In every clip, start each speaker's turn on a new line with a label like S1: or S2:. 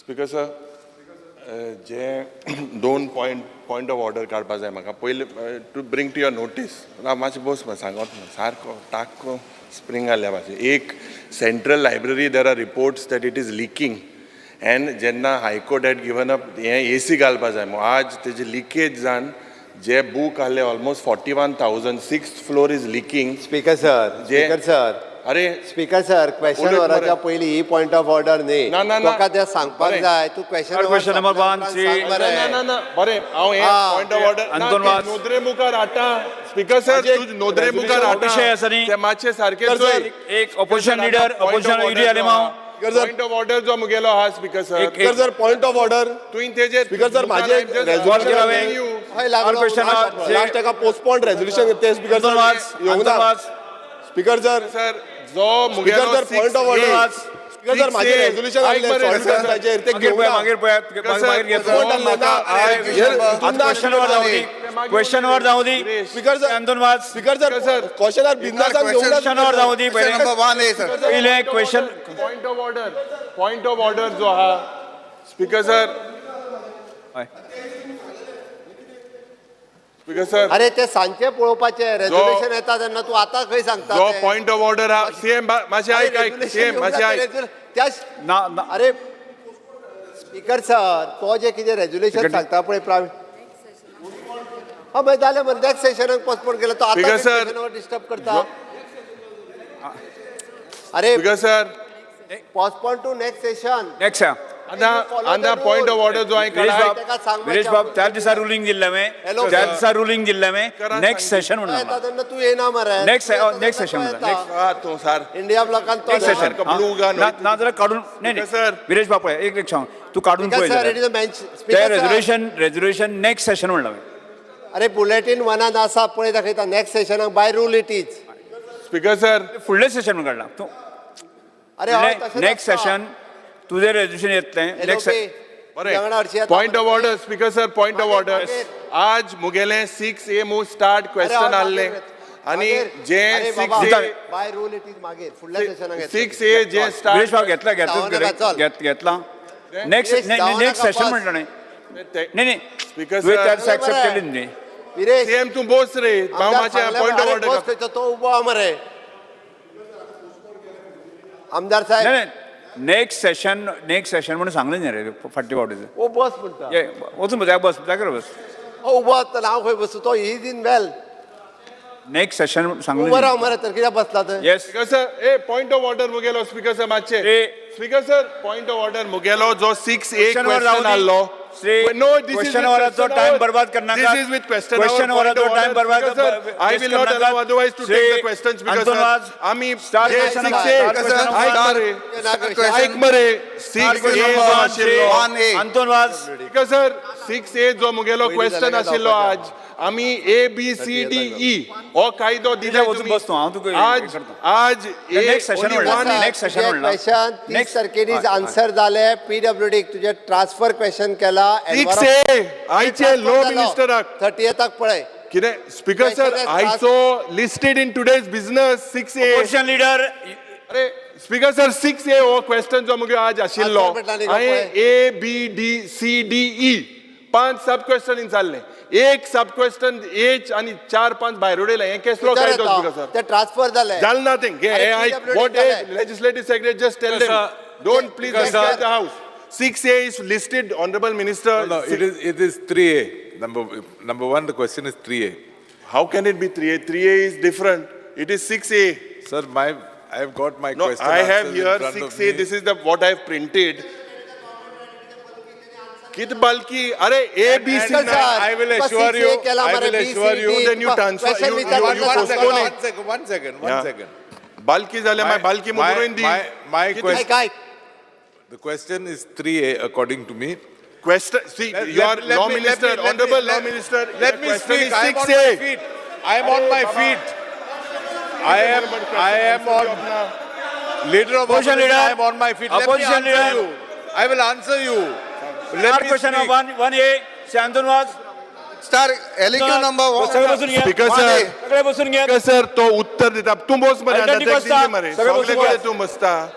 S1: Speaker sir, जे दोन point of order काडपा जाय म्हाका. पयले, to bring to your notice. ना, मातशें बस मरे, सांगत ना. सारको टाको स्प्रींग आसल्या भाशेन. एक, central library, there are reports that it is leaking and जेन्ना high court had given up हें एसी घालपा जाय म्हूण, आज तेजी लिकेज जावन जे बूक आहले, almost 41,000, sixth floor is leaking.
S2: Speaker sir. Speaker sir.
S1: अरे.
S2: स्पीकर सर, क्वेश्चन
S1: उलयत मरे.
S2: वराच्या पयलीं ही पॉयंट ऑफ ऑर्डर न्ही.
S1: ना, ना, ना.
S2: तुका तें सांगपाक
S1: बरें.
S2: जाय. तूं क्वेश्चन
S3: Question number one,
S1: ना ना ना, बरें, हांव हें पॉयंट ऑफ ऑर्डर
S3: अंतोन वाज.
S1: नोदरे मुखार हाडटा. स्पीकर सर,
S4: माझे
S1: तूं नोदरे मुखार हाडटा.
S3: विशय आसा न्ही.
S1: ते मातशें सारकें
S4: Speaker sir,
S1: चोय.
S3: एक opposition leader, opposition Yuri Alemao.
S4: Speaker sir.
S1: Point of order जो मुगेलो आहा, स्पीकर सर.
S3: एक-
S4: speaker sir, point of order.
S1: तुवें तेजेर
S4: स्पीकर सर, माझे एक
S3: Call केला हांवें.
S2: हय लागलो.
S3: All question are-
S4: last एका पोस्टपोन रेजोल्युशन ते स्पीकर
S3: अंतोन
S4: सर
S3: वाज,
S4: येवंक
S3: अंतोन
S4: ना.
S3: वाज.
S4: Speaker sir.
S1: सर, जो
S4: स्पीकर
S1: मुगेलो
S4: sir, point of order. Speaker sir, माझे रेजोल्युशन आसलें सॉलिड वेस्टाचेर, ते
S3: मागीर
S4: घेवंक
S3: पळया,
S4: ना.
S3: मागीर पळयात, मागीर घेतलो.
S4: कोण आणलें ना?
S3: क्वेश्चन वर जावं दी, क्वेश्चन वर जावं दी.
S4: Speaker sir.
S3: Anton Vaz.
S4: Speaker sir,
S1: sir.
S4: क्वेश्चनार बिंदासान घेवंक ना.
S3: क्वेश्चन वर जावं दी पयलें.
S5: Number one A, sir.
S3: पयलें question.
S1: Point of order, point of order जो आहा, स्पीकर सर.
S3: हय.
S1: स्पीकर सर,
S2: अरे, ते सांजचे पळोवपाचे. रेजोल्युशन येता तेन्ना. तूं आतां खंय सांगता
S1: जो
S2: ते?
S1: पॉयंट ऑफ ऑर्डर आहा, सीएम, मातशें
S2: अरे,
S1: आयक, आयक.
S2: resolution
S1: CM,
S2: येवंक
S1: मातशें
S2: ना,
S1: आयक.
S2: त्या
S3: ना ना.
S2: अरे स्पीकर सर, तो जे कितें रेजोल्युशन सांगता पळय प्रावीण, हा, मागीर जालें मरे. नेक्स्ट सेशनाक पोस्टपोन केला तो.
S1: Speaker
S2: आतां
S1: sir,
S2: disturb करता. अरे.
S1: Speaker sir.
S2: Postpone to next session.
S3: Next.
S1: आतां आतां पॉयंट ऑफ ऑर्डर जो हांवें
S3: विरेश
S1: काडला
S3: बाब,
S2: ताका सांग.
S3: विरेश बाब, त्या दिसा रुलींग दिल्लें हांवें.
S2: Hello,
S3: त्या
S2: sir.
S3: दिसा रुलींग दिल्लें हांवें,
S1: करा.
S3: नेक्स्ट सेशन म्हणून.
S2: येता तेन्ना तूं येना मरे.
S3: Next session म्हणटा, next.
S1: हा, तूं सार
S2: इंडिया ब्लॉकान तो.
S3: Next session.
S1: blue gun.
S3: ना जाल्यार काडून, नाही.
S1: Speaker
S3: नाही,
S1: sir.
S3: Viresh बाब, पळय, एक एक सांग, तूं काडून पळय
S2: सर, it
S3: जाल्यार.
S2: Is a bench.
S3: ते रेजोल्युशन नेक्स्ट सेशन म्हणलां हांवें.
S2: अरे, बुलेटीन वनान आसा पळय, दाखयता next सेशनाक. By rule it is.
S1: Speaker sir.
S3: फुडलें सेशन म्हणून काडलां तूं.
S2: अरे हय, तशें
S3: नेक्स्ट
S2: नासता.
S3: सेशन तुजें रेजोल्युशन येतलें नेक्स्ट.
S1: बरें,
S2: बरें.
S1: Point of order, speaker sir, point of
S2: मागीर,
S1: ऑर्डर.
S2: मागीर.
S1: आज मुगेलें सिक्स ए move start question आहलें आनी जे six A
S2: by rule it is मागीर फुडल्या सेशनाक.
S1: सिक्स ए जे
S3: विरेश
S1: स्टार्ट
S3: बाब, घेतला, घेतला.
S2: धांवो नाका, चल.
S3: घेतला नेक्स्ट.
S2: विरेश, धांवो
S3: नेक्स्ट
S2: नाका,
S3: सेशन
S2: बस.
S3: म्हणलं न्ही. नाही नाही.
S1: स्पीकर
S3: तुवें त्या
S1: सर.
S3: दिसा एक्सेप्ट
S2: बरें.
S3: केली न्ही.
S2: विरेश.
S1: सीएम, तूं बोस रे. हांव मातशें पॉयंट ऑफ ऑर्डर.
S2: तो उबो आहा मरे आमदार साहेब.
S3: नाही, नेक्स्ट सेशन, नेक्स्ट सेशन म्हणून सांगलें न्ही रे फाटल्या फावटीचं.
S2: ओ बस म्हणटा.
S3: ये, वचून बस, बस जाग्यार बस.
S2: ओ उबो आसतना हांव खंय बसूं? तो is in well.
S3: Next session सांगलें.
S2: उबो राव मरे, तर कित्याक बसला थंय?
S3: Yes.
S1: Speaker sir, a point of order मुगेलो, speaker sir, मातशें.
S3: ए.
S1: Speaker sir, point of order मुगेलो जो सिक्स ए
S3: Question वर
S1: क्वेश्चन
S3: जावं दी.
S1: आहलो.
S3: Shri
S1: no, this is
S3: question वराचो time बर्बाद करनाका.
S1: This is with question.
S3: Question वराचो time बर्बाद
S1: I will not allow otherwise to take the question, speaker
S3: Anton
S1: sir.
S3: Vaz.
S1: आमी
S3: Start
S1: जे
S3: question
S1: six
S3: number-
S1: ए
S3: start question number-
S1: आयक मरे, आयक मरे, six ए जो आशिल्लो.
S5: One A.
S3: Anton Vaz.
S1: Speaker sir, six ए जो मुगेलो
S2: पयलीं
S1: क्वेश्चन
S2: जाल्यार
S1: आशिल्लो,
S2: जावपाचें.
S1: आज आमी A B C D E हो कायदो दिला.
S3: वचून बस तूं, हांव तुका हे
S1: आज
S3: करता.
S1: आज
S3: Next session म्हणला. Next session म्हणला.
S2: Question 30
S3: Next.
S2: तारखेनीच
S3: हय, हय.
S2: आन्सर जाले. पीडब्ल्यूडी तुजे ट्रान्सफर क्वेश्चन केला.
S1: सिक्स ए आयचे लो मिनिस्टराक.
S2: 30थाक पळय.
S1: कितें स्पीकर सर?
S2: Question is
S1: आयचो listed in today's business six A.
S3: Opposition leader.
S1: अरे स्पीकर सर, सिक्स ए हो क्वेश्चन जो मुगे आज आशिल्लो,
S2: Answer म्हटला न्ही गो
S1: हांवें
S2: पळय.
S1: A B D C D E पांच सब क्वेश्चन विचारले. एक सब क्वेश्चन एच आणि चार पांच भायर उडयले. हें केसलो
S2: विचार
S1: कायदो,
S2: येता.
S1: Speaker sir?
S2: ते ट्रान्सफर जाले.
S1: जालें ना तें घे.
S2: अरे,
S1: हे आयक.
S2: PWD
S1: what
S2: जालें.
S1: Legislative secretary, just tell them, don't please
S5: Speaker, sir.
S1: The house. Six A is listed, honourable minister.
S6: No, it is 3A. Number one, the question is 3A.
S1: How can it be 3A? 3A is different. It is 6A.
S6: Sir, I have got my
S1: No,
S6: question
S1: I have
S6: answers in
S1: here
S6: front of
S1: 6A.
S6: me.
S1: This is the what I have printed. कित बालकी, अरे A B C.
S2: Speaker sir,
S6: I will
S2: तुका
S6: assure
S2: 6A
S6: you,
S2: केला
S6: I
S2: मरे,
S6: will
S2: B, C,
S6: assure you,
S2: D.
S1: Then you transfer-
S2: Question
S1: you
S2: विचार
S6: One
S2: करता.
S6: second,
S1: postpone it.
S6: one second, one second, one
S1: Yeah.
S6: second.
S1: Balki जाल्यार मागीर Balki
S6: My-
S1: बरोवन दी.
S6: My
S2: ऐक
S6: question,
S2: ऐक.
S6: the question is 3A according to me.
S1: Question, see,
S6: Let-
S1: your
S6: let- let
S1: law
S6: me- let
S1: minister,
S6: me- let me-
S1: honourable law
S6: let-
S1: minister,
S6: Let me speak. I am on
S1: six
S6: my
S1: A.
S6: feet. I am on my feet. I am on, leader of
S3: Opposition
S6: opposition,
S3: leader.
S6: I am on my feet. Let me
S3: Opposition
S6: answer
S3: leader.
S6: you. I will answer you. Let
S3: start
S6: me
S3: question
S6: speak.
S3: One one A, Shri Anton Vaz.
S5: Star LQ number one.
S3: सगळे बसून घ्या.
S1: Speaker
S5: One
S1: sir.
S5: A.
S3: सगळे बसून घ्या.
S1: Speaker sir, तो उत्तर दिता. तूं बस मरे.
S3: Alternate
S1: अंडरटेक
S3: बसता.
S1: दिली मरे.
S3: सगळे बसून
S1: सगळे
S3: घ्या.
S1: तूं बसता.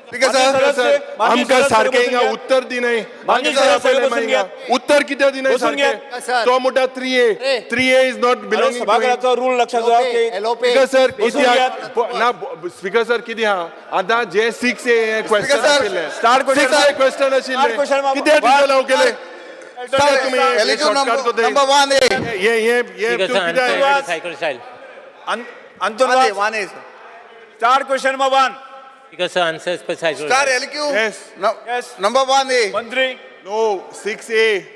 S5: Speaker sir.
S1: आमकां सारकें हिंगा उत्तर दिनाय.
S3: माननीय सदस्य, बसून घेयात.
S1: उत्तर कित्याक दिनाय
S3: बसून
S1: सारकें?
S3: घेयात.
S2: सर.
S1: तो म्हणटा three A, three A is not belonging.
S3: सभाघराचो रूल लक्षात दवरा की
S2: एलोपे.
S1: स्पीकर सर,
S3: बसून
S1: कित्याक ना? स्पीकर सर, कितें आहा आतां जे सिक्स ए क्वेश्चन
S5: Speaker sir,
S1: आशिल्लें,
S3: start question.
S1: Six A question
S3: Start
S1: आशिल्लें,
S3: question, बाबा.
S1: कित्याक डिसअलाव केलें तुम्ही?
S5: LAQ
S1: shortcut
S5: number
S1: करताय.
S5: Number 1A.
S1: हे हे हे
S7: Speaker
S1: तूं
S7: sir,
S1: कित्याक
S7: answer cycle style.
S3: Anton
S5: 1A, 1A, sir.
S3: Start question number 1.
S7: Speaker sir, answers per cycle
S5: Star
S7: style.
S5: LQ.
S1: Yes.
S3: Yes.
S5: Number 1A.
S3: मंत्री.
S1: नो, सिक्स ए,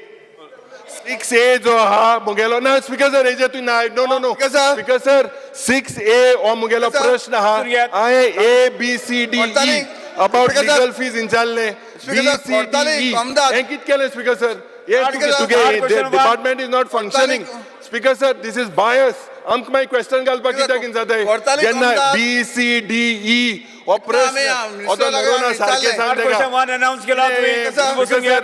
S1: six ए जो आहा मुगेलो ना, स्पीकर सर, हेजे तूं ना, no, no, no.
S5: Speaker sir.
S1: Speaker sir, six A हो मुगेलो
S5: Speaker sir.
S1: प्रश्न आहा.
S3: बसून घेयात.
S1: हांवें A B C D E
S5: Cortalim.
S1: About
S5: Speaker sir.
S1: Legal fees विचारले. बी
S5: Speaker sir,
S1: C D
S5: Cortalim,
S1: E
S5: Kamdar.
S1: हें कितें केलें स्पीकर सर? हे
S5: Speaker sir,
S1: तुगे
S3: start question one.
S1: Department is not functioning. Speaker sir, this is bias. आमकां मागीर question घालपाक
S5: Speaker sir,
S1: कित्याक जाताय
S5: Cortalim,
S1: जेन्ना
S5: Kamdar.
S1: B C D E हो प्रश्न
S5: आमी,
S1: हो तो
S5: मिनिस्टर
S1: नरोना सारकें
S5: विचारलें.
S1: सांग
S3: स्टार्ट
S1: तेका.
S3: क्वेश्चन 1 अनाउन्स केला तुम्ही.
S5: sir.
S3: बसून घेयात.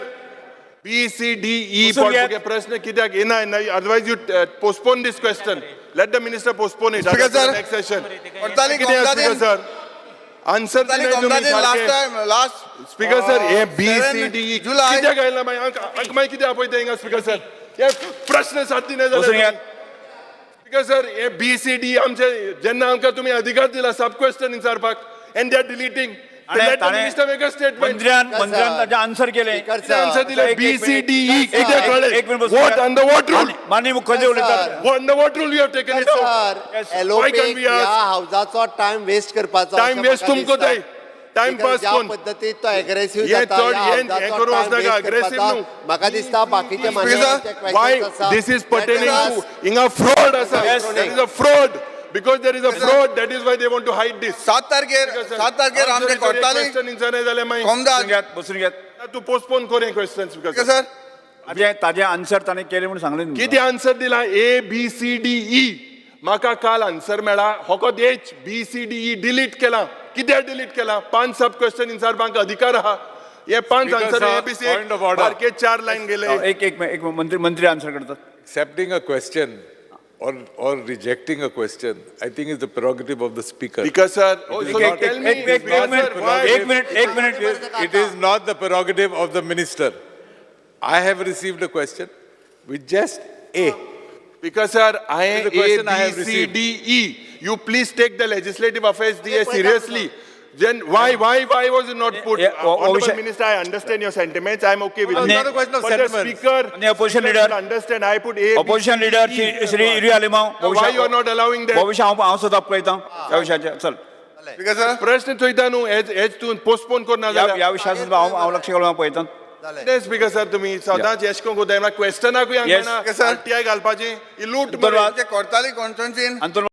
S1: बी सी डी ई
S3: बसून घेयात.
S1: प्रश्न कित्याक येना? Otherwise you postpone this question. Let the minister postpone it
S5: Speaker sir.
S1: Next session.
S5: Cortalim,
S1: कितें
S5: Kamdadin.
S1: Speaker sir, answer
S5: Cortalim, Kamdadin, last time, last.
S1: Speaker sir, हे बी
S5: 7
S1: सी डी ई
S5: July.
S1: कित्याक आयला मागीर? आमकां मागीर कितें आपयता हिंगा स्पीकर सर? हे प्रश्न साथ दिना
S3: बसून
S1: जाल्यार.
S3: घेयात.
S1: स्पीकर सर, हे बी सी डी आमचे जेन्ना आमकां तुमी अधिकार दिला सब क्वेश्चन विचारपाक, and they are deleting. Let the minister make a statement.
S3: मंत्र्यान
S2: Sir.
S3: मंत्र्यान ताजें आन्सर केलें.
S2: Speaker
S1: कितें आन्सर
S2: सर.
S1: दिले?
S3: एक-
S1: बी
S3: एक
S1: सी
S3: minute.
S1: D E कित्याक कळ्ळें?
S3: एक मिनिट बसून
S1: what
S3: घेयात.
S1: Under what rule?
S3: माननीय मुख्यमंत्री उलयतात.
S1: Under what rule you have taken it out?
S2: Sir,
S3: Yes.
S1: Why
S2: एलोपेक
S1: can't we
S2: ह्या
S1: ask?
S2: हावजाचो टायम वेस्ट करपाचो
S1: टायम
S2: अशें
S1: वेस्ट
S2: म्हाका
S1: तुमकां
S2: दिसता.
S1: जाय. टायम
S2: Because
S1: पास
S2: ज्या
S1: कोण
S2: पद्दतीन तो एग्रेसिव्ह
S1: हे
S2: जाता,
S1: चड
S2: ह्या
S1: हे- हे
S2: हावजाचो
S1: करूं
S2: टायम
S1: वचनाका,
S2: वेस्ट
S1: aggressive
S2: करपाचो.
S1: न्हू.
S2: म्हाका दिसता बाकीचे मान्यवरांचे
S1: Why
S2: questions आसा.
S1: this is
S2: Let
S1: pertaining
S2: us
S1: to हिंगा fraud आसा.
S3: Yes.
S1: There is a fraud. Because there is a fraud, that is why they want to hide this.
S5: सात तारखेर, 7 तारखेर आमचे कोर्टाली
S1: क्वेश्चन विचारना जाल्यार मागीर
S5: कोमदाद.
S3: बसून घेयात, बसून घेयात.
S1: तूं पोस्टपोन कर हें क्वेश्चन स्पीकर.
S5: Speaker sir.
S3: ताजें आन्सर ताणें केलें म्हणून सांगलें तुमकां.
S1: कितें आन्सर दिला? A B C D E म्हाका काल आन्सर मेळ्ळा. फकत H B C D E delete केला. कित्याक डिलीट केला? पांच सब क्वेश्चन विचारपाक अधिकार आहा. हे पांच
S6: Speaker
S1: answer
S6: sir,
S1: A B C
S6: point of order.
S1: सारके चार लायन गेले.
S3: एक एक एक मंत्री मंत्री आन्सर करतात.
S6: Accepting a question or rejecting a question, I think, is the prerogative of the speaker.
S1: Speaker sir,
S6: It is
S1: so
S6: not-
S1: tell me,
S3: एक एक
S1: Speaker
S3: minute,
S1: sir, why-
S3: एक मिनिट, एक minute.
S6: It is not the prerogative of the minister. I have received a question with just A.
S1: Speaker sir, I
S6: This is the
S1: A
S6: question I
S1: B
S6: have
S1: C
S6: received.
S1: D E. You please take the legislative affairs DA seriously. Then why was it not put?
S3: Yeah,
S1: Honorable
S3: Abhishek-
S1: Minister, I understand your sentiments. I'm okay with
S6: No,
S1: it.
S6: it's not a question of
S1: But the
S6: sentiments.
S1: speaker,
S3: And the opposition
S1: speaker
S3: leader-
S1: should understand. I put A, B,
S3: opposition
S1: C,
S3: leader
S1: D, E.
S3: Shri Shri Yuri Alemao.
S1: Why you are not allowing that?
S3: भविष्य हांव हांव सुद्दां पळयता ह्या विशयाचेर. चल.
S5: Speaker sir.
S1: प्रश्न चोयता न्हू, हेच हेच तूं पोस्टपोन करना
S3: ह्या
S1: जाल्यार.
S3: ह्या विशयाचेर सुद्दां हांव हांव लक्ष घालून हांव पळयता.
S1: कितें स्पीकर सर, तुम्ही सदांच येश करून कोताय. क्वेश्चनाकूय
S3: Yes.
S1: आमकां आरटीआय घालपाची ही लूट
S3: धन्यवाद.
S5: आमचे कोर्टाली कॉन्स्टिट्युएन्सीन
S3: अंतोन.